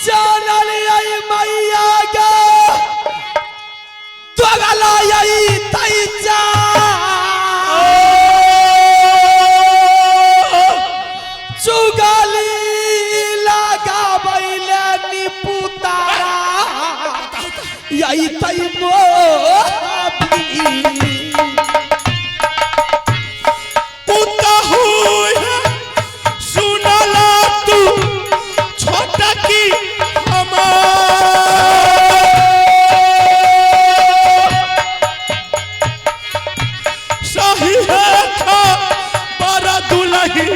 जानल आई मैया गे दोगला आई तई जा चुगली लगाबैले निपुतारा यही तई मोबी। पुतहु सुनला तू छोटा की हमार सही है था बड़ा दुलही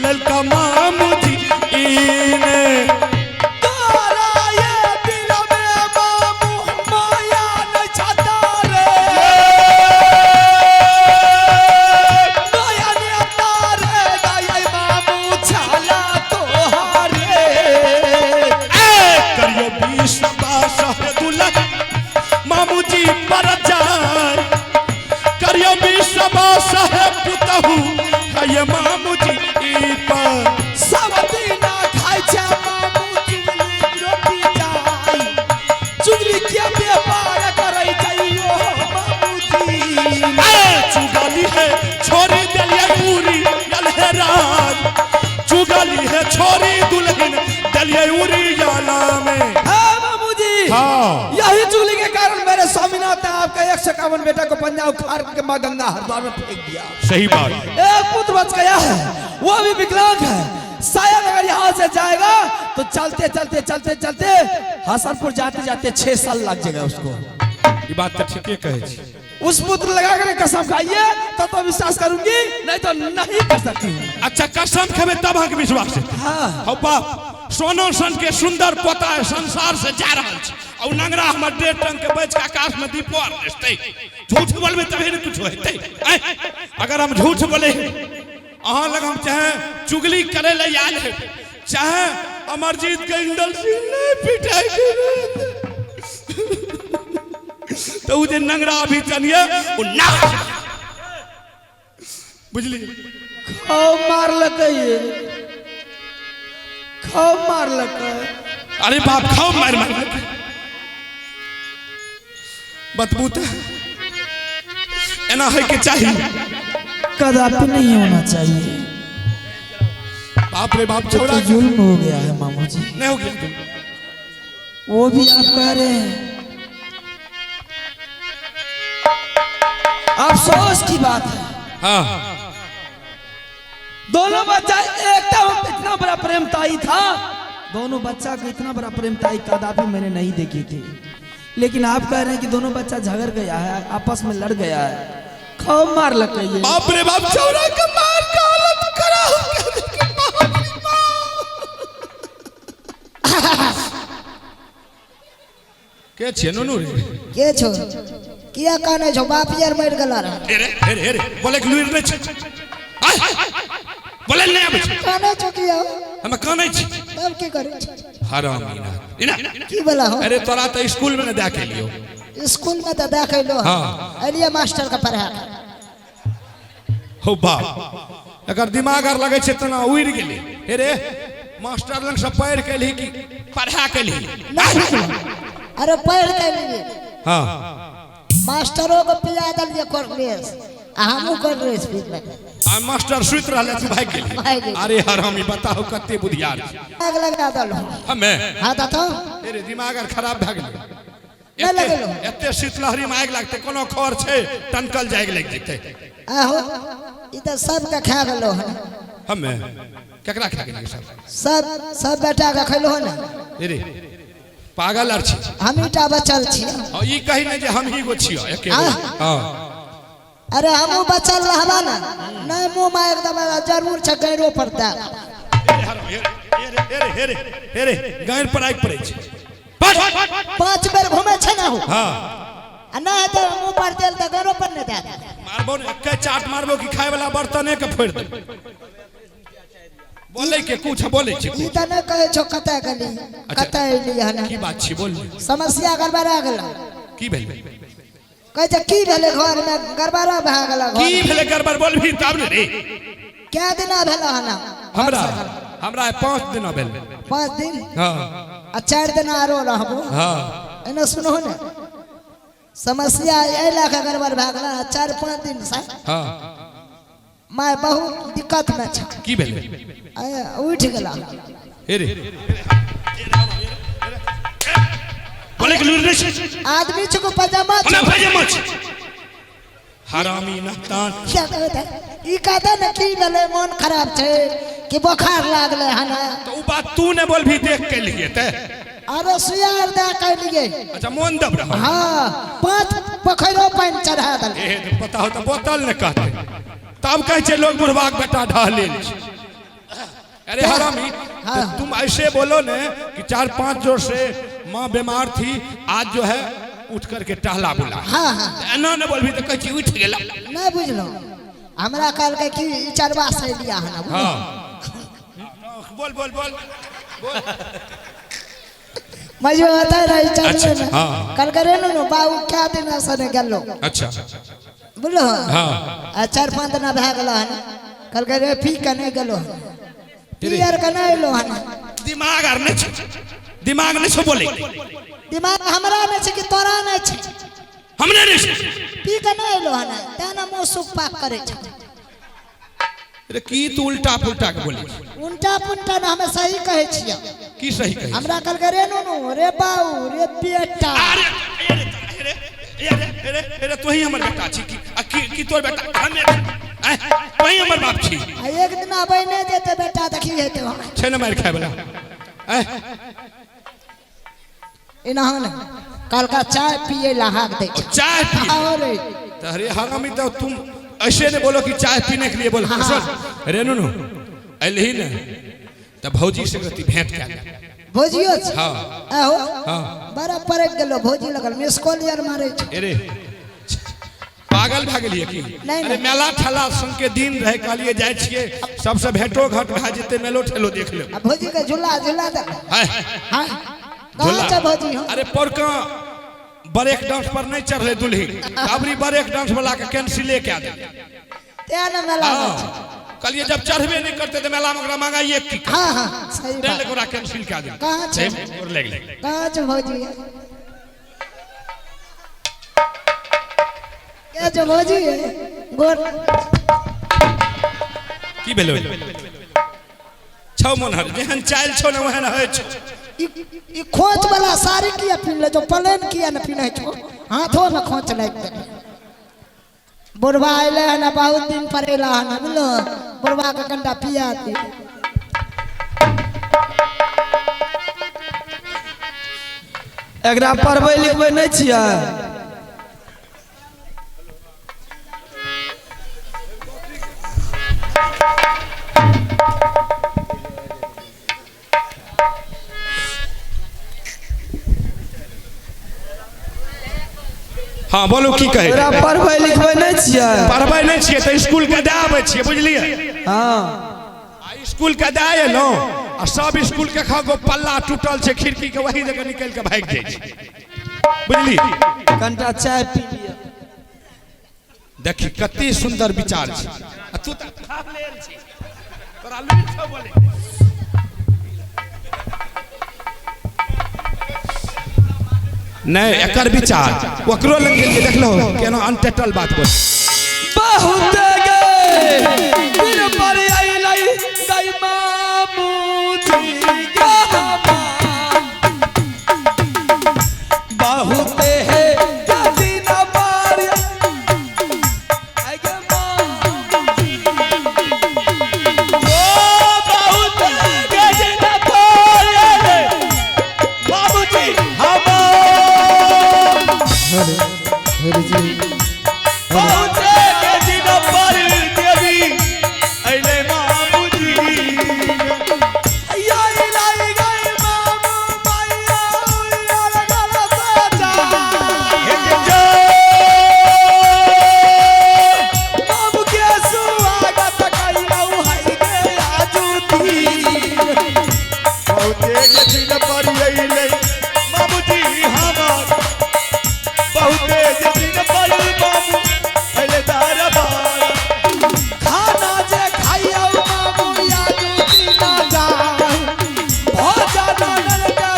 ललका मामू जी इने तोरा ये दिल में मामू माया न छाता रे माया ने तारे गाय मामू छाला तोहारे। ए करियो विश्वास है दुलही मामू जी पर जाए करियो विश्वास है पुतहु है ये मामू जी ई पर। सब दिना खाइ छै मामू चुगली रोटी जाई चुगली के व्यापार करै छै ओ मामू जी। ए चुगली है छोरी दिलिये उरी गल है राज चुगली है छोरी दुल्हन दिलिये उरी याला में। हे मामू जी हाँ। यही चुगली के कारण मेरे स्वामीनाथ ने आपका 151 बेटा को पंजाब उखाड़ के माँ गंगा हरिद्वार में फेंक दिया। सही बात। एक पुत्र बच गया है वो भी विकलांग है शायद अगर यहाँ से जाएगा तो चलते चलते चलते चलते हसनपुर जाते जाते 6 साल लग जाएगा उसको। ये बात तो ठीक कहे छी। उस पुत्र लगा कर कसम खाइए तब तो विश्वास करूंगी नहीं तो नहीं कर सकती हूँ। अच्छा कसम खेबे तब अहाँके विश्वास हेतै। हाँ। हौ बाप सोनो सन के सुंदर पोता है संसार से जा रहल छै आ उ नंगरा हमर 1.5 टन के बेच के आकाश में दीपो आर लेसतै। झूठ बोलबै तभी ने कुछ हेतै। आँय, अगर हम झूठ बोले अहाँ लग हम चाहे चुगली करे ले आयल है चाहे अमरजीत के इंदल सिंह नहीं पिटाई के तो उ जे नंगरा अभी चलिए उ ना बुझली खौ मारलकै ये खौ मारलकै। अरे बाप खाओ मार मार बतबू तऽ एना है के चाहिए कदापि नहीं होना चाहिए। बाप रे बाप ये छोड़ा तो जुल्म हो गया है मामू जी। नहीं हो गया तुम। वो भी आप कह रहे हैं अफसोस की बात है। हाँ दोनों बच्चा एकता इतना बड़ा प्रेम ताई था दोनों बच्चा को इतना बड़ा प्रेम ताई कदापि मैंने नहीं देखी थी लेकिन आप कह रहे हैं कि दोनों बच्चा झगड़ गया है आपस में लड़ गया है खौ मार लग गई। बाप रे बाप छौड़ा के मार के हालत खराब कर देलकै, बाप रे बाप। के छियै नुनू रे? के छौ किया काने छौ बाप यार मरि गेला रह। हे रे हे रे हे रे बोले के लुरि नहि छै आय बोले नहि आबै छै। काने छौ किया हम कानै छी तब की करै छी? हरामी ना इना की बोला हो? अरे तोरा तऽ स्कूल में ने दए के लियो। स्कूल में तऽ दए के अयलो। हाँ। एलियै मास्टर के पढ़ा के। हो बाप एकर दिमाग आर लगै छै तना उड़ि गेलै। हे रे मास्टर लग से पढ़ि के एलही कि पढ़ा के एलही? अरे पढ़ि के एलियै। हाँ मास्टरो के पिया देलियै कोल्ड आ हमहूँ कोल्ड पी लेलियै। आ मास्टर सुति रहलै तू भागि गेलही। भागि गेली। अरे हरामी बताहो कते बुधियार छै। आग लगा देलहुँ। हमे हाँ तऽ तो हे रे दिमाग आर खराब भए गेलै। नहि लगेलहुँ। एते शीतलहरी में आगि लागतै कोनो खर छै टनकल जागि लागि जेतै। आहो ई तऽ सबके खा गेलहुँ हन। हमे केकरा खा गेलियै सब? सब सब बेटा के खैलहुँ हन। हे रे पागल आर छी। हमही टा बचल छी। हाँ, ई कही नहि जे हमही गो छियै एके गो। हाँ। हाँ। अरे हमहूँ बचल रहबा ने नहीं मुँह में एकदम जरूर छै गैरो पर दए। हे रे हे रे हे रे हे रे गैर पर आगि पड़ै छै। 5 बेर घुमै छै ने हूँ। हाँ। आ नहि तऽ मुँह पर देल तऽ गैरो पर नहि दए। मारबो ने एके चाट मारबो कि खाय वाला बर्तने के फोड़ि देबो। बोलै के कुछ बोलै छै। ई तऽ नहि कहै छौ कतऽ गेली कतऽ एली हन। की बात छी बोल। समस्या गड़बड़ा गेल। की भेलै? कहै छै की भेलै घर में गड़बड़ा भए गेल। की भेलै गड़बड़ बोलबही तब ने रे। कै दिना भेल हन? हमरा हमरा 5 दिना भेल। 5 दिन? हाँ। आ 4 दिन आरो रहबो। हाँ। एना सुनहो ने, समस्या एहि लए कऽ गड़बड़ भए गेलै 4-5 दिन से। हाँ। माय बहुत दिक्कत में छै। की भेलै? उठि गेला। हे रे बोले के लूर नहीं छै। आदमी छको पजामा हमरा पजामा छै। हरामी नहतान। क्या कहत है? ई कहता ने की भेलै, मन खराब छै कि बोखार लागलै हन। तो उ बात तू ने बोलभी, देख के लिए ते। अरे सुयार दे के लिए। अच्छा मन दब रहा। हाँ, 5 पोखरो पानि चढ़ा देल। ए तो पता हो तो बोतल ने कहते, तब कहै छै लोग बुढ़वा के बेटा ढह लेल छै। अरे हरामी। हाँ। तो तुम ऐसे बोलो ने कि 4-5 जोर से माँ बीमार थी, आज जो है उठ करके टहला बुला। हाँ हाँ। एना ने बोलभी तो कहै छी उठ गेला। नहीं बुझलो, हमरा कहलकै कि ई चरवा से लिया हन। हाँ बोल बोल बोल बोल। मजो आता रही चरवे अच्छा, में। हाँ। कल करे नु बाबू क्या दिन से ने गेलो। अच्छा। बुझलो? हाँ। आ 4-5 दिन भए गेल हन। कल करे पी के नहीं गेलो, पियर के नहीं एलो हन। दिमाग आर नहीं छै, दिमाग नहीं छै बोले। दिमाग हमरा नहीं छै कि तोरा नहीं छै? हमरे नहीं छै। पी के नहीं एलो हन, तें ने मुँह सुख पाक करे छै। अरे की तू उल्टा पुल्टा के बोले? उल्टा पुल्टा ने, हमें सही कहै छियै। की सही कहै? हमरा कल करे नु रे बाऊ रे बेटा। अरे अरे अरे अरे अरे अरे तू ही हमर बेटा छी की? आ की तोर बेटा हमे तू ही हमर बाप छी? आ एक दिन आबै नै जेतै बेटा देखी हेतै हमरा। छै ने मारि खाय वाला। एना ने कलका चाय पिए ला हाक दै छै। चाय पी? हाँ रे। तो अरे हरामी, तो तुम ऐसे ने बोलो कि चाय पीने के लिए बोलो। हाँ। सुन रे नुनू, अइलही ने त भौजी से गति भेंट कए ले। भौजियो छै? हाँ। आहो। हाँ। बड़ा परक गेलो भौजी लगल मिस कॉल यार मारे छै। अरे पागल भए गेलियै की? नहीं, अरे नहीं। मेला ठेला संग के दिन रहे, कहलिए जाइ छियै सबसे भेंटो घाट भए जेतै, मेलो ठेलो देख लेब। आ भौजी के झूला झूला दे। हाय। हां कहाँ छै भौजी? हो अरे पौरका ब्रेक डांस पर नहीं चढ़ले दुल्ही, अबरी ब्रेक डांस वाला के कैंसिले कए देल। तें ने मेला हाँ। में छै। कहलिए जब चढ़बे नहीं करते तो मेला में ओकरा मंगाइए की? हाँ हाँ सही तें बात। ओकरा कैंसिल कए देल। कहाँ छै? गोर लागि गेलै। कहाँ छै भौजी? क्या जो भौजी गोर की भेलै? छौ मनहर जेहन चालि छौ ने ओहन होइ छौ। ई खोच वाला साड़ी किया पिन्हले छौ? प्लेन किया ने पिन्है छौ? हाथो में खोच लागि गेलै। बुढ़वा अयलै हन, बहुत दिन पर अयला हन, बुझलो? बुढ़वा के कनिटा पिया दे। एकरा पढ़बै लिखबै नहि छियै? हाँ बोलू की कहै? एकरा पढ़बै लिखबै नहि छियै? पढ़बै नहि छियै तऽ स्कूल के दए आबै छियै, बुझलियै? हाँ। आ स्कूल के दए एलहुँ आ सब स्कूल के खगो पल्ला टूटल छै खिड़की के, वही जगह निकलि के भागि जाइ छै, बुझलियै? कनिटा चाय पी लिअ। देखी कते सुंदर विचार छै। आ तू तऽ खा लेल छी, तोरा लुरि छौ बोले। नहीं एकर विचार ओकरो लग गेलियै, देखलो केना अनटेटल बात बोल। बहुत गे दिन पर अइलै गई मामूजी गे हमार। बहुत है दिन पर आई गे मामूजी। ओ बहुत दिन पर अइलै बाबूजी हमार। बहुत दिन पर देवी अइलै मामूजी। अइलै गई मामू माइया यार गला साजा। मामू के स्वागत कइलौ है गे आजू दिन। बहुते दिन पर अइलै मामूजी हमार। बहुते दिन पर मामू अइलै दरबार। खाना जे खाइयौ मामू आजू दिन जाय। भोजन नल के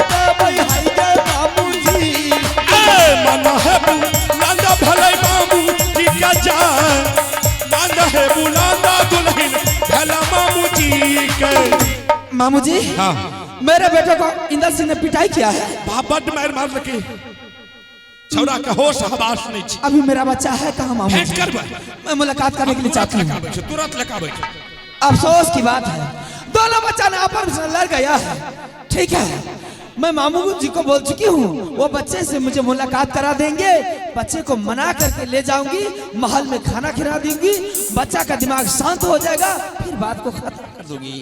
मामू जी, हाँ। मेरे बेटे को इंदर सिंह ने पिटाई किया है। बाप बड्ड मारि मारलकै, छौड़ा के होश हवास नहीं छै। अभी मेरा बच्चा है कहाँ मामू भेंट जी? करबै। मैं मुलाकात करने के लिए चाहती हूँ। लकाबै छै, तुरंत लकाबै छै। अफसोस की बात है, दोनों बच्चा ने आपस में लड़ गया है। ठीक है, मैं मामू जी को बोल चुकी हूँ, वो बच्चे से मुझे मुलाकात करा देंगे। बच्चे को मना करके ले जाऊंगी, महल में खाना खिला दूंगी, बच्चा का दिमाग शांत हो जाएगा, फिर बात को खत्म कर दूंगी।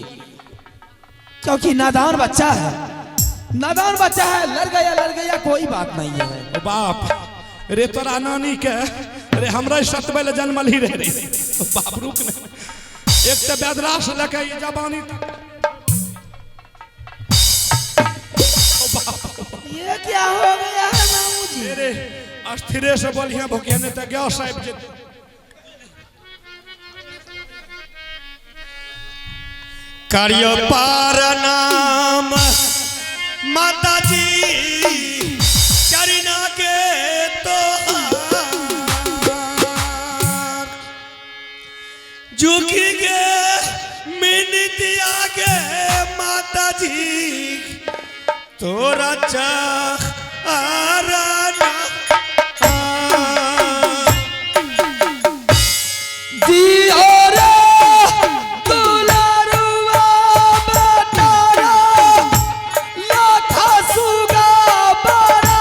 क्योंकि नादान बच्चा है, नादान बच्चा है, लड़ गया लड़ गया, कोई बात नहीं है। ओ बाप रे, तोरा नानी के रे हमरा सतबै ले जन्मल ही रहे रे। ओ बाप रुक ने, एक तऽ बेदरा से लके ई जवानी तक। ये क्या हो गया है मामू जी? रे अस्थिरे से बोलिए भोकिया, नहीं तऽ गैस आबि जेतै। करियो पार नाम माताजी चरना के तोहार, झुकी के मिनतिया के माताजी तोरा चाराना। जी और दुलारुआ बेटारा लाखा सुगा बारा,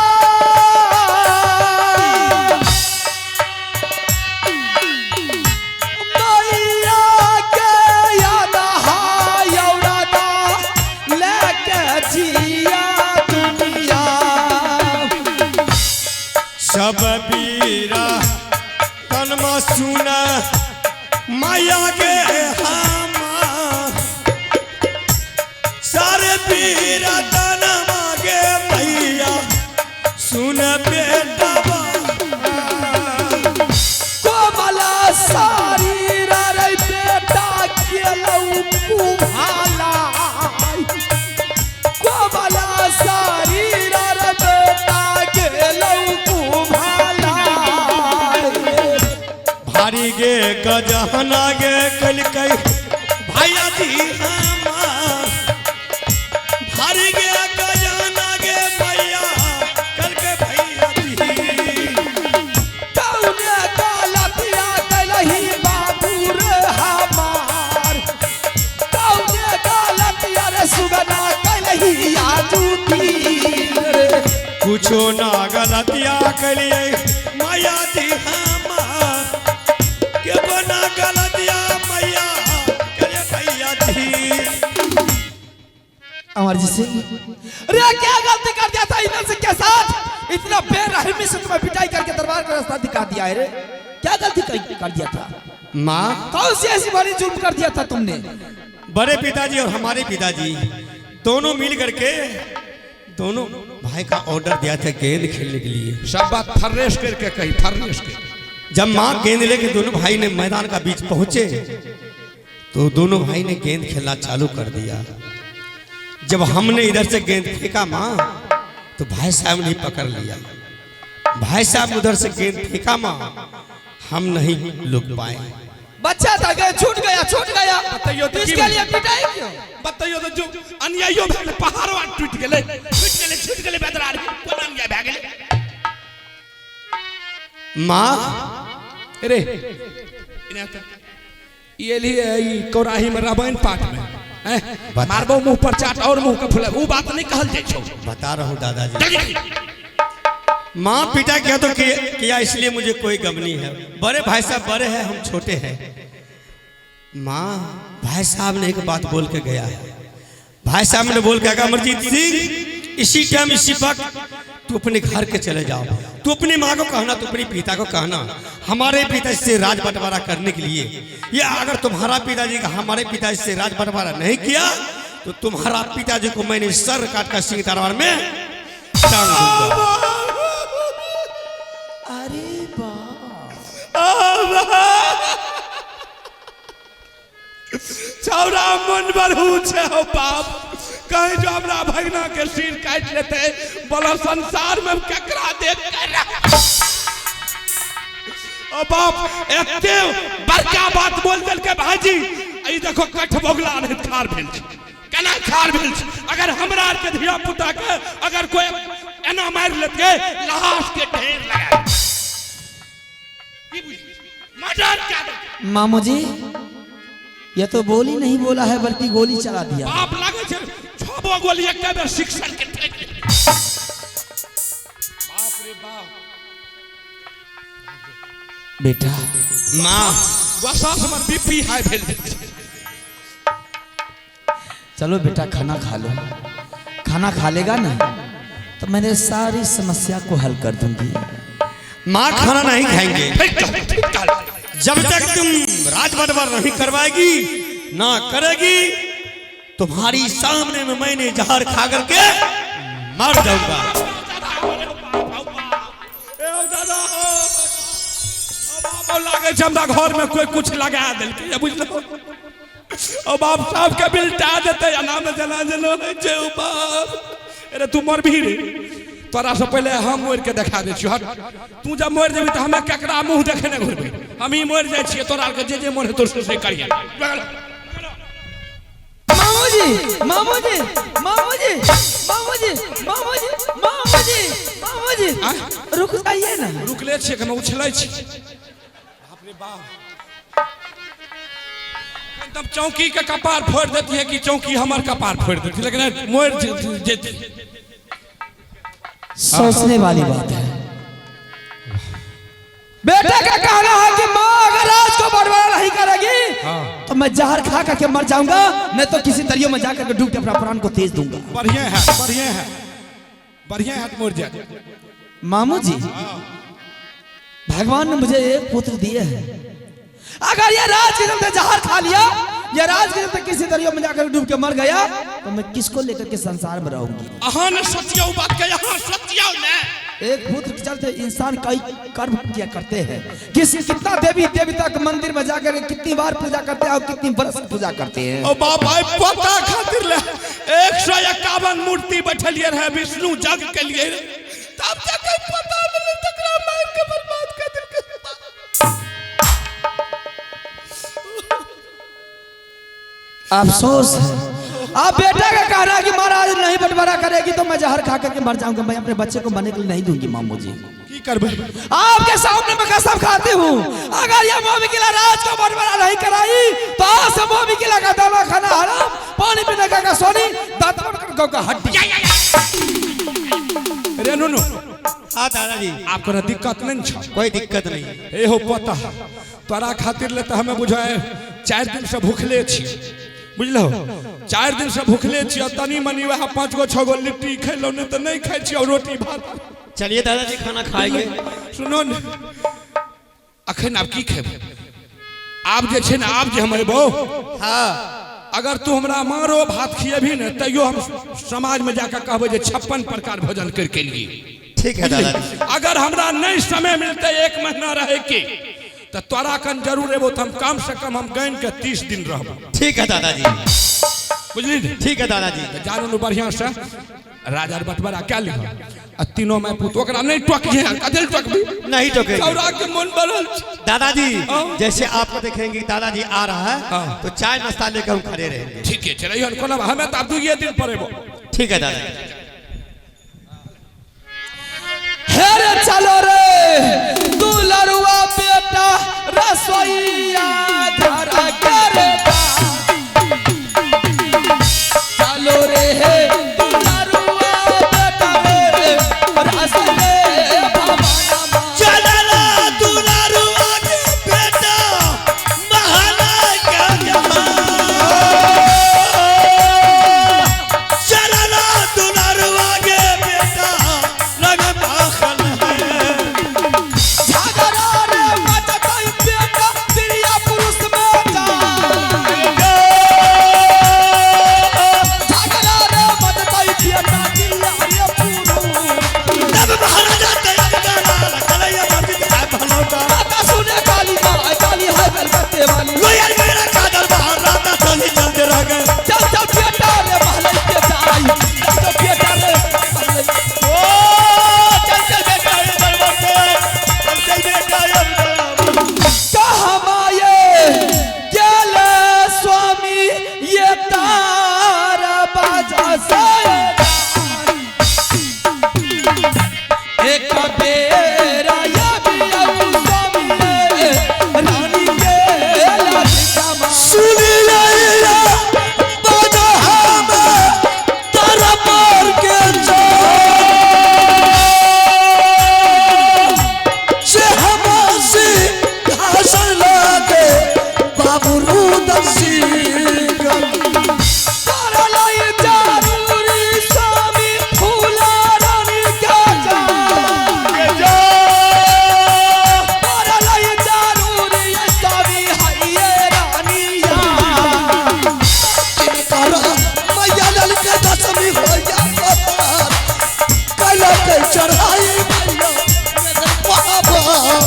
मैया के याद हायौरादा लेके जिया दुनिया। सब बीरा तनमा सुना माया के हमा, सारे बीरा तनमा के मैया सुन बेटा। कोमला सारी रे बेटा केलौ कुम्हाला, कोमला सारी रे बेटा केलौ कुम्हाला। भारी गे गजहना गे कलकै भैया जी हमार, भारी गे गजहना गे मैया कलकै भैया जी। कौने गलतिया कैलही बाबू रे हमार, कौने गलतिया रे सुगना कैलही आजू रे। कुछो ना गलतिया कलिए मैया जी हमार, के बना गलतिया मैया कलिए भैया जी। अमरजीत सिंह रे क्या गलती कर दिया था इंदर सिंह के साथ? इतना बेरहमी से तुम्हें पिटाई करके दरबार का रास्ता दिखा दिया है रे, क्या गलती कर दिया था? माँ कौन सी ऐसी बड़ी जुर्म कर दिया था तुमने? बड़े पिताजी और हमारे पिताजी दोनों मिल करके दोनों भाई का ऑर्डर दिया था गेंद खेलने के लिए। सब बात फर्रेश करके कही, फर्रेश कर। जब माँ गेंद लेके दोनों भाई ने मैदान का बीच पहुंचे तो दोनों भाई ने गेंद खेलना चालू कर दिया। जब हमने इधर से गेंद फेंका माँ तो भाई साहब ने पकड़ लिया। भाई साहब उधर से गेंद फेंका माँ, हम नहीं लुक पाए। बच्चा था गए, छूट गया छूट गया, बताइयो तो इसके लिए पिटाई क्यों? बताइयो तो जो अन्यायो भए गेलै, पहाड़ो आर टूटि गेलै, टूटि गेलै छूटि गेलै बेदरा आर, कोन अन्याय भए गेलै? माँ रे इने तऽ ई एलियै ई कौराही में रामायण पाठ में हैं, मारबो मुंह पर चाट और मुंह के फुला, ऊ बात नहीं कहल जाइ छौ। बता रहा हूँ दादाजी, जल्दी। माँ पिता किया तो किया, इसलिए मुझे कोई गम नहीं है। बड़े भाई साहब बड़े हैं, हम छोटे हैं। माँ भाई साहब ने एक बात बोल के गया है। भाई साहब ने बोल के कहा अमरजीत सिंह इसी टाइम इसी वक्त तू अपने घर के चले जाओ, तू अपनी माँ को कहना, तू अपने पिता को कहना हमारे पिताजी से राज बंटवारा करने के लिए, या अगर तुम्हारा पिताजी का हमारे पिताजी से राज बंटवारा नहीं किया तो तुम्हारा पिताजी को मैंने सर काट कर सिंह दरबार में टांग दूंगा। अरे बाप, छौड़ा मन बढ़ू छै हो बाप, कहीं जो हमरा भगना के सिर काटि लेते बोला संसार में केकरा देख के रह। ओ बाप एते बड़का बात बोल देलकै भाईजी, ई देखो कठ भोगला नहीं ठार भेल छै, केना खार भेल छै। अगर हमरा आर के धिया पुता के अगर कोई एना मारि लेतै, लाश के ढेर लगा की बुझली, मर्डर कए देतै। मामू जी ये तो बोली नहीं बोला है बल्कि गोली चला दिया। बाप लागै छै 6 गोली एक बेर सिक्सर के ठेक देतै। बाप रे बाप। बेटा माँ गुस्सा से हमर बीपी हाई भेल जाइ छै। चलो बेटा खाना खा लो, खाना खा लेगा ना तो मैंने सारी समस्या को हल कर दूंगी। माँ खाना नहीं खाएंगे ठीक कहल, ठीक कहल। जब तक तुम राज बंटवारा नहीं करवाएगी ना करेगी, तुम्हारी सामने में मैंने जहर खा करके मर जाऊंगा। ए दादा, ओ लागै छै हमरा घर में कोई कुछ लगा देलकै, बुझलो? ओ बाप साहब के बिलटा देतै, एना में जना जना होइ छै। ओ बाप, अरे तू मरबही रे, तोरा से पहिले हम मरि के देखा दै छियौ। हट, तू जब मरि जेबही तऽ हमे केकरा मुँह देखे नहि घुरबै। हम ही मरि जाइ छियै, तोरा आरके जे जे मन हेतौ से से करिहे। मामूजी मामूजी मामूजी मामूजी मामूजी मामूजी मामूजी रुक जाइए ना। रुकले छियै, कने उछलै छी। बाप रे बाप, तब चौकी के कपार फोड़ि देतियै कि चौकी हमर कपार फोड़ि देती, लेकिन मरि जेती। सोचने वाली बात है। बेटे का कहना है कि माँ अगर राज को बंटवारा नहीं करेगी तो मैं जहर खा करके मर जाऊंगा, नहीं तो किसी दरियो में जाकर के डूब के अपना प्राण को तेज दूंगा। बढ़िया है, बढ़िया है, बढ़िया है, मर जाए। मामू जी भगवान ने मुझे एक पुत्र दिए हैं, अगर ये राज के चलते जहर खा लिया, या राज के चलते किसी दरियो में जाकर डूब के मर गया, तो मैं किसको लेकर के संसार में रहूंगी? अहाँ ने सोचियौ बात के, अहाँ सोचियौ ने। एक पुत्र के चलते इंसान कई कर्म किया करते हैं, किस कितना देवी देवता के मंदिर में जाकर कितनी बार पूजा करते हैं और कितनी बरस पूजा करते हैं। ओ बाप, भाई पोता खातिर ले 151 मूर्ति बैठलिए रहे विष्णु जग के लिए, तब तक पता नहीं तकरा मार के बर्बाद कर देलकै। अफसोस है। आप बेटा का कहना है कि महाराज नहीं बंटवारा करेगी तो मैं जहर खा करके मर जाऊंगा, मैं अपने बच्चे को मरने के लिए नहीं दूंगी। मामू जी की करबै? आपके सामने मैं कसम खाती हूँ, अगर ये मोमी किला राज को बंटवारा नहीं कराई तो आज से मोमी किला का दाना खाना हराम, पानी पीने का सोनी, दांत गौ का हड्डी। रे नुनू। हाँ दादाजी। आपको ना दिक्कत नहीं छा? कोई दिक्कत नहीं। ए हो पता तोरा खातिर ले तो हमें बुझाए 4 दिन से भूखले छी, बुझलो? 4 दिन से भूखले छी, तनी मनी वह 5 गो 6 गो लिट्टी खेलौ, नहीं तो नहीं खाइ छी और रोटी भात। चलिए दादाजी खाना खाएंगे। सुनो ने, अखन आब की खेबै? आब जे छै ने, आब जे हम अयबौ, हाँ, अगर तू हमरा मारो भात खिएबही ने तैयो हम समाज में जाकर कहबै जे 56 प्रकार भोजन करके लिए। ठीक है दादाजी। अगर हमरा नहीं समय मिलते 1 महीना रहे के तो तोरा कन जरूर एबो, तो हम कम से कम हम गन के 30 दिन रहबो। ठीक है दादाजी। बुझली ने? ठीक है दादाजी। जानू बढ़िया से राजा बंटवारा क्या लिख आ तीनों में पुत ओकरा नहीं टोकिए, कदल टोकबी नहीं टोकेंगे। चौरा के मन बनल छै। दादाजी हाँ। जैसे आपको देखेंगे दादाजी आ रहा है हाँ। तो चाय नाश्ता लेकर हम खड़े रहेंगे। ठीक है, चलिए कोनो हमें तो अब 2 दिन पर एबो। ठीक है दादाजी। हे रे चलो रे दुलरुआ बेटा रसोईया घर करे चलो रे हे दुलरुआ बेटा रे रसोई चलला दुलारुआ के बेटा महला के जहां, चलला दुलारुआ के बेटा रंग माखन है। झगड़ा रे मचतई बेटा प्रिय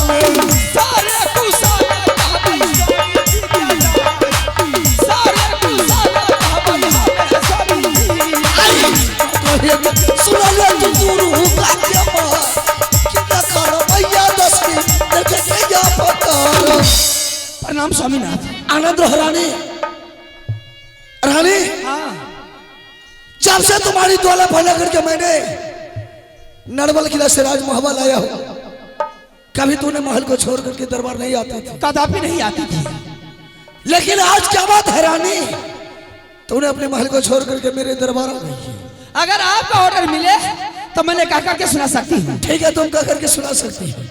में। सारे कुशाल कहबै स्वामी जी के जाय। सारे कुशाल कहबै हमें स्वामी जी। सुनले तू दुर्गा के माँ कि न करबैया दसवीं देखे गया पतार। प्रणाम स्वामीनाथ। आनंद रहो रानी। रानी हाँ जब से तुम्हारी दौलत भला करके मैंने नरवल किला से राजमहल आया हूँ, कभी तूने महल को छोड़ करके दरबार नहीं आती थी, कदापि नहीं आती थी। लेकिन आज क्या बात है रानी, तूने अपने महल को छोड़ करके मेरे दरबार आ गई है। अगर आपका ऑर्डर मिले तो मैंने कह करके सुना सकती हूँ। ठीक है, तुम कह करके सुना सकती हो।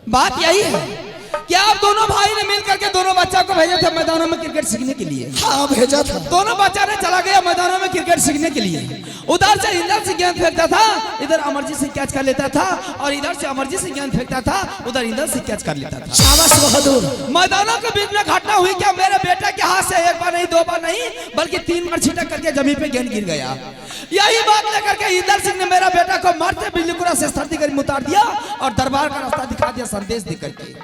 बात यही है कि आप दोनों भाई ने मिल करके दोनों बच्चा को भेजे थे मैदानों में क्रिकेट सीखने के लिए। हाँ भेजा था। दोनों बच्चा ने चला गया मैदानों में क्रिकेट सीखने के लिए। उधर से इंदर सिंह गेंद फेंकता था, इधर अमरजीत सिंह कैच कर लेता था, और इधर से अमरजीत सिंह गेंद फेंकता था, उधर इंदर सिंह कैच कर लेता था। शाबाश बहादुर। मैदानों के बीच में घटना हुई क्या, मेरे बेटा के हाथ से एक बार नहीं, दो बार नहीं, बल्कि 3 बार छिटक करके जमीन पे गेंद गिर गया। यही बात लेकर के इंदर सिंह ने मेरा बेटा को मारते बिजलीपुरा से सर्दी करीब उतार दिया और दरबार का रास्ता दिखा दिया, संदेश दे करके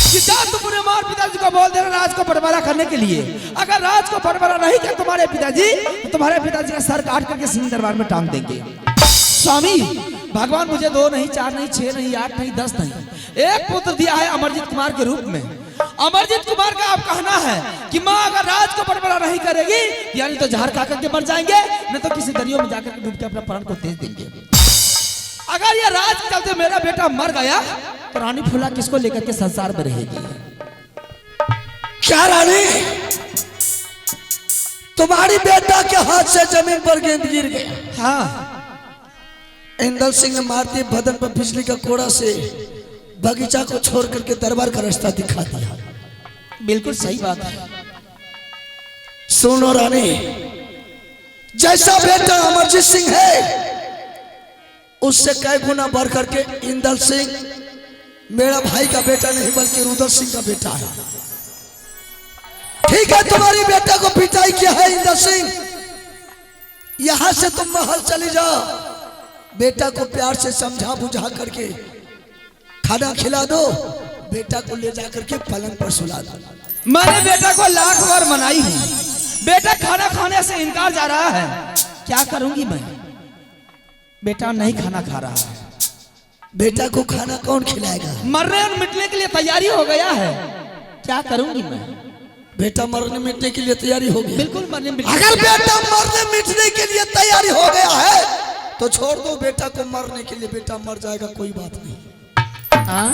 कि जा तुम पूरे मार पिताजी को बोल देना राज को बंटवारा करने के लिए। अगर राज को बंटवारा नहीं किया तुम्हारे पिताजी तो तुम्हारे पिताजी का सर काट करके सिंह दरबार में टांग देंगे। स्वामी भगवान मुझे 2 नहीं, 4 नहीं, 6 नहीं, 8 नहीं, 10 नहीं, एक पुत्र दिया है अमरजीत कुमार के रूप में। अमरजीत कुमार का आप कहना है कि माँ अगर राज को बंटवारा नहीं करेगी यानी तो जहर खा करके मर जाएंगे, नहीं तो किसी दरियो में जाकर डूब के अपना प्राण को तेज देंगे। अगर ये राज के चलते मेरा बेटा मर गया तो रानी फूला किसको लेकर के संसार में रहेगी? क्या रानी, तुम्हारी बेटा के हाथ से जमीन पर गेंद गिर गया। हाँ इंदल सिंह ने मारती बदन पर बिजली का कोड़ा से बगीचा को छोड़ करके दरबार का रास्ता दिखा दिया। बिल्कुल सही बात है। सुनो रानी, जैसा बेटा अमरजीत सिंह है उससे कई गुना बढ़ करके इंदल सिंह मेरा भाई का बेटा नहीं बल्कि रुद्र सिंह का बेटा है। ठीक है, तुम्हारी बेटा को पिटाई किया है इंदल सिंह, यहां से तुम महल चली जाओ, बेटा को प्यार से समझा बुझा करके खाना खिला दो, बेटा को ले जा करके पलंग पर सुला दो। मैंने बेटा को लाख बार मनाई हूँ, बेटा खाना खाने से इनकार जा रहा है, क्या करूंगी मैं? बेटा नहीं खाना खा रहा है। बेटा को खाना कौन खिलाएगा? मरने और मिटने के लिए तैयारी हो गया है, क्या करूंगी मैं? बेटा मरने मिटने के लिए तैयारी हो गई। बिल्कुल मरने मिटने। अगर बेटा मरने मिटने के लिए तैयारी हो गया है तो छोड़ दो बेटा को मरने के लिए, बेटा मर जाएगा कोई बात नहीं। हाँ?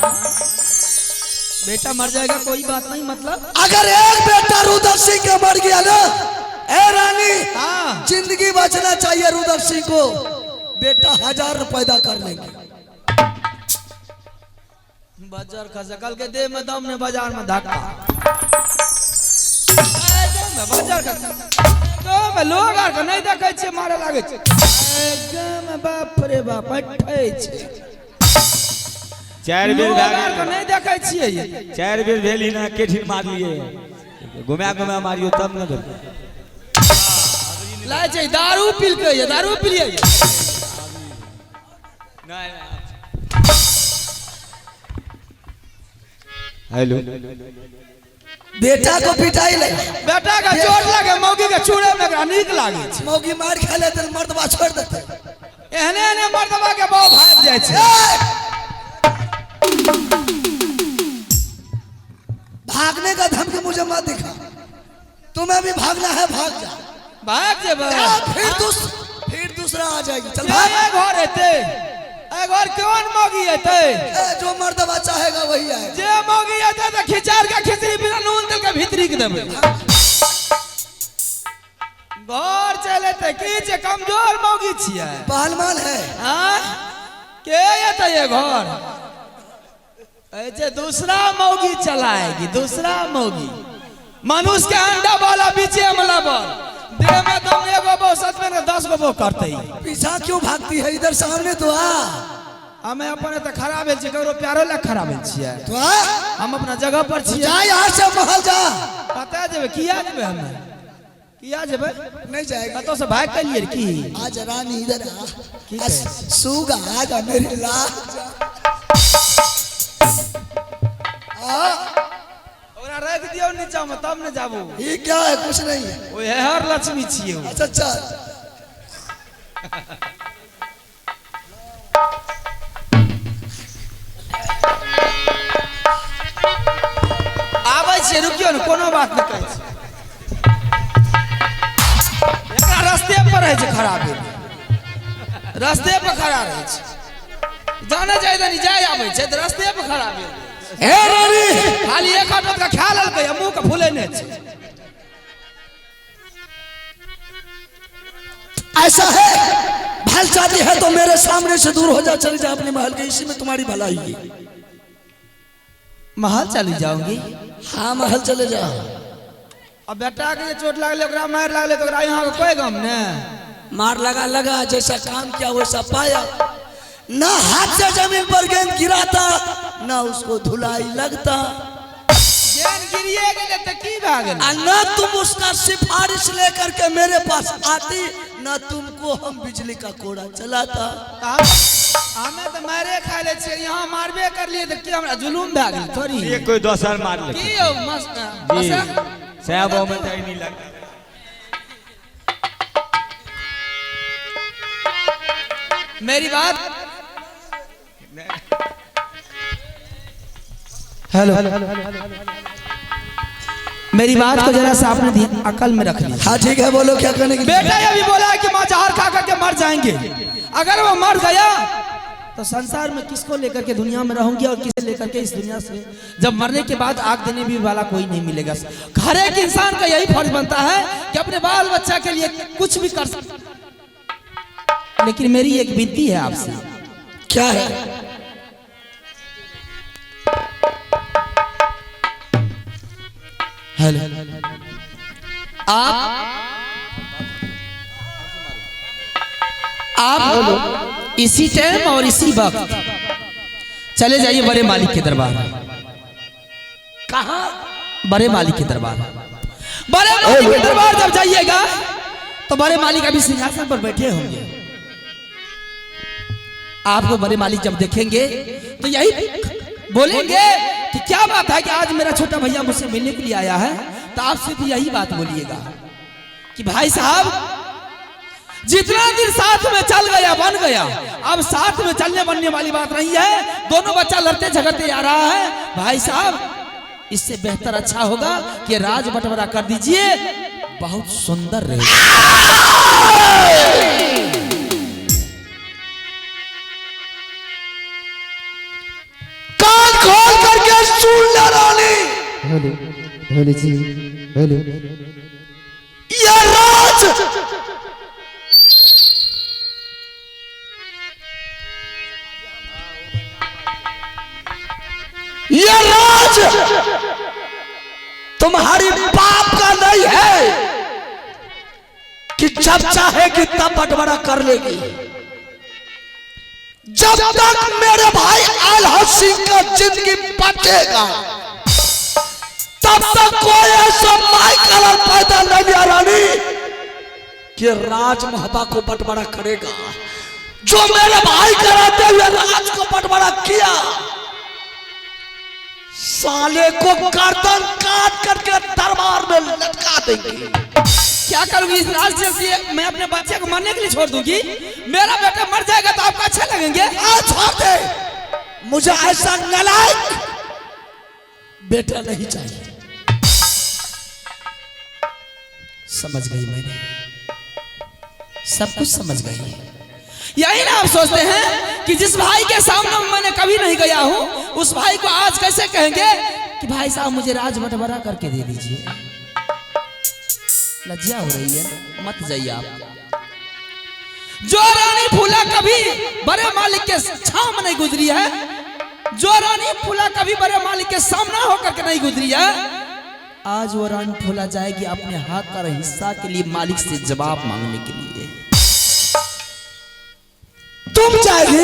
बेटा मर जाएगा कोई बात नहीं, मतलब अगर एक बेटा रुद्र सिंह का मर गया ना, ए रानी, हाँ जिंदगी बचना चाहिए रुद्र सिंह को, बेटा 1000 पैदा कर लेंगे। बाजार का सकल के दे में दम ने बाजार में धक्का बाजार का तो में लोग are के नहीं देखै छै, मारे लागै छै। एकदम बाप रे बाप अठै छै। 4 बेर लोग भए आर के गेल। नहीं देखै छियै। 4 बेर भेल ही ना केठिन मारलिए, घुमा घुमा मारियो तब न भेल। लाय छै दारू पीलकै, दारू पिलियै। हेलो बेटा को पिटाई ले, बेटा के चोट लागे, मौगी के चूड़े में एकरा नीक लागे छै। मौगी मार खा ले तो मर्दबा छोड़ देते। एहने एहने मर्दबा के बहु भागि जाइ छै। भागने का धमकी मुझे मत दिखा, तुम्हें भी भागना है भाग जा, भाग जेबै। फिर दूसरा आ जाएगी, चल भाग। एक घर एतै, एक घर कोन मौगी एतै? जो मर्दबा चाहेगा वही आएगा। जे मौगी एतै तऽ खिचार के खिचड़ी बिना नून तेल के भीतरी के देबै। घर चल एतै की छै, कमजोर मौगी छियै। पहलवान है। हाँ के एतै ये घर? ऐसे दूसरा मौगी चलाएगी, दूसरा मौगी। मनुष्य के अंडा वाला बीचे हमला बल देह में दम एगो बो सच में 10 गो बो करते। पीछा क्यों भागती है, इधर सामने तो आ। हमें अपने तो खराब है, ककरो प्यारो ला खराब है छियै। तो आ, हम अपना जगह पर छियै। जा यहाँ से महल जा। कतऽ जेबै, किया जेबै, हमें किया जेबै? नहीं जाएगा। कतौ से भाग के लिए की? आज रानी इधर आ, सुगा आ जा मेरी लाज। ओकरा राखि दियौ नीचा में तब ने जाबू। ये क्या है? कुछ नहीं है। ओ हर लक्ष्मी छियै। अच्छा अच्छा। आबै छियै, रुकियौ ने, कोनो बात नहि कहै छी। एकरा रस्ते पर रहै छै खड़ा भेल, रस्ते पर खड़ा रहै छै, जाने जाइ तनी जाय आबै छै तऽ रस्ते पर खड़ा भेल। हे रानी, खाली एक आटो के खा लेलकै, मुँह के फूलेने छै। ऐसा है, भल चाहती है तो मेरे सामने से दूर हो जा, चली जा अपने महल के, इसी में तुम्हारी भलाई है। महल चली जाऊंगी? हाँ महल चले जाओ। अब बेटा के जे चोट लागले ओकरा मार लागले तो ओकरा यहाँ के कोई गम ने। मार लगा लगा, जैसा काम किया वैसा पाया। ना हाथ से जमीन पर गेंद गिराता, ना उसको धुलाई लगता। गेंद गिरिए गेलै तऽ की भए गेलै? आ ना तुम उसका सिफारिश लेकर के मेरे पास आती, ना तुमको हम बिजली का कोड़ा चलाता। हमें तो मारे खा ले छियै, यहाँ मारबे कर लिए तऽ की हमरा जुलूम भए गेल थोड़ी? ये कोई दोसर मार ले की यौ मस्त जी साहब में तो नहीं लगता। मेरी बात हेलो, मेरी बात को जरा सा आपने अकल में रख लिया। हाँ ठीक है, बोलो क्या करने के लिए? बेटा ये भी बोला कि माँ जहर खा करके मर जाएंगे, अगर वो मर गया तो संसार में किसको लेकर के दुनिया में रहूंगी और किसे लेकर के इस दुनिया से जब मरने के बाद आग देने भी वाला कोई नहीं मिलेगा। हर एक इंसान का यही फर्ज बनता है कि अपने बाल बच्चा के लिए कुछ भी कर सकता। लेकिन मेरी एक विनती है आपसे। क्या है? हेलो, आप इसी टाइम और इसी वक्त चले जाइए बड़े मालिक के दरबार। कहाँ? बड़े मालिक के दरबार। बड़े मालिक के दरबार जब जाइएगा तो बड़े मालिक अभी सिंहासन पर बैठे होंगे। आपको बड़े मालिक जब देखेंगे तो यही बोलेंगे कि क्या बात है कि आज मेरा छोटा भैया मुझसे मिलने के लिए आया है। तो आप सिर्फ यही बात बोलिएगा कि भाई साहब जितना दिन साथ में चल गया बन गया, अब साथ में चलने बनने वाली बात नहीं है। दोनों बच्चा लड़ते झगड़ते आ रहा है, भाई साहब इससे बेहतर अच्छा होगा कि राज बंटवारा कर दीजिए, बहुत सुंदर रहेगा। कान खोल करके सुन ले रानी, हेलो जी, हेलो, ये राज ये राज तुम्हारी बाप का नहीं है कि जब चाहेगी तब बंटवारा कर लेगी। जब तक मेरे भाई आल्हा सिंह का जिंदगी बचेगा तब तक कोई ऐसा माई कलर पैदा नहीं आ रानी कि राज महबा को बंटवारा करेगा। जो मेरे भाई कराते हुए राज को बंटवारा किया, साले को गर्दन काट करके दरबार में लटका देंगे। क्या करूंगी इस राज से? मैं अपने बच्चे को मरने के लिए छोड़ दूंगी? मेरा बेटा मर जाएगा तो आपको अच्छा लगेंगे? छोड़ दे, मुझे ऐसा नालायक बेटा नहीं चाहिए। समझ गई मैंने, सब कुछ समझ गई। यही ना आप सोचते हैं कि जिस भाई के सामने मैंने कभी नहीं गया हूं उस भाई को आज कैसे कहेंगे कि भाई साहब मुझे राज बंटवारा करके दे दीजिए। लज्जा हो रही है, मत जाइए आप। जो रानी फूला कभी बड़े मालिक के छाम नहीं गुजरी है, जो रानी फूला कभी बड़े मालिक के सामना होकर के नहीं गुजरी है, आज वो रानी फूला जाएगी अपने हाथ का हिस्सा के लिए मालिक से जवाब मांगने के लिए। तुम जाएगी।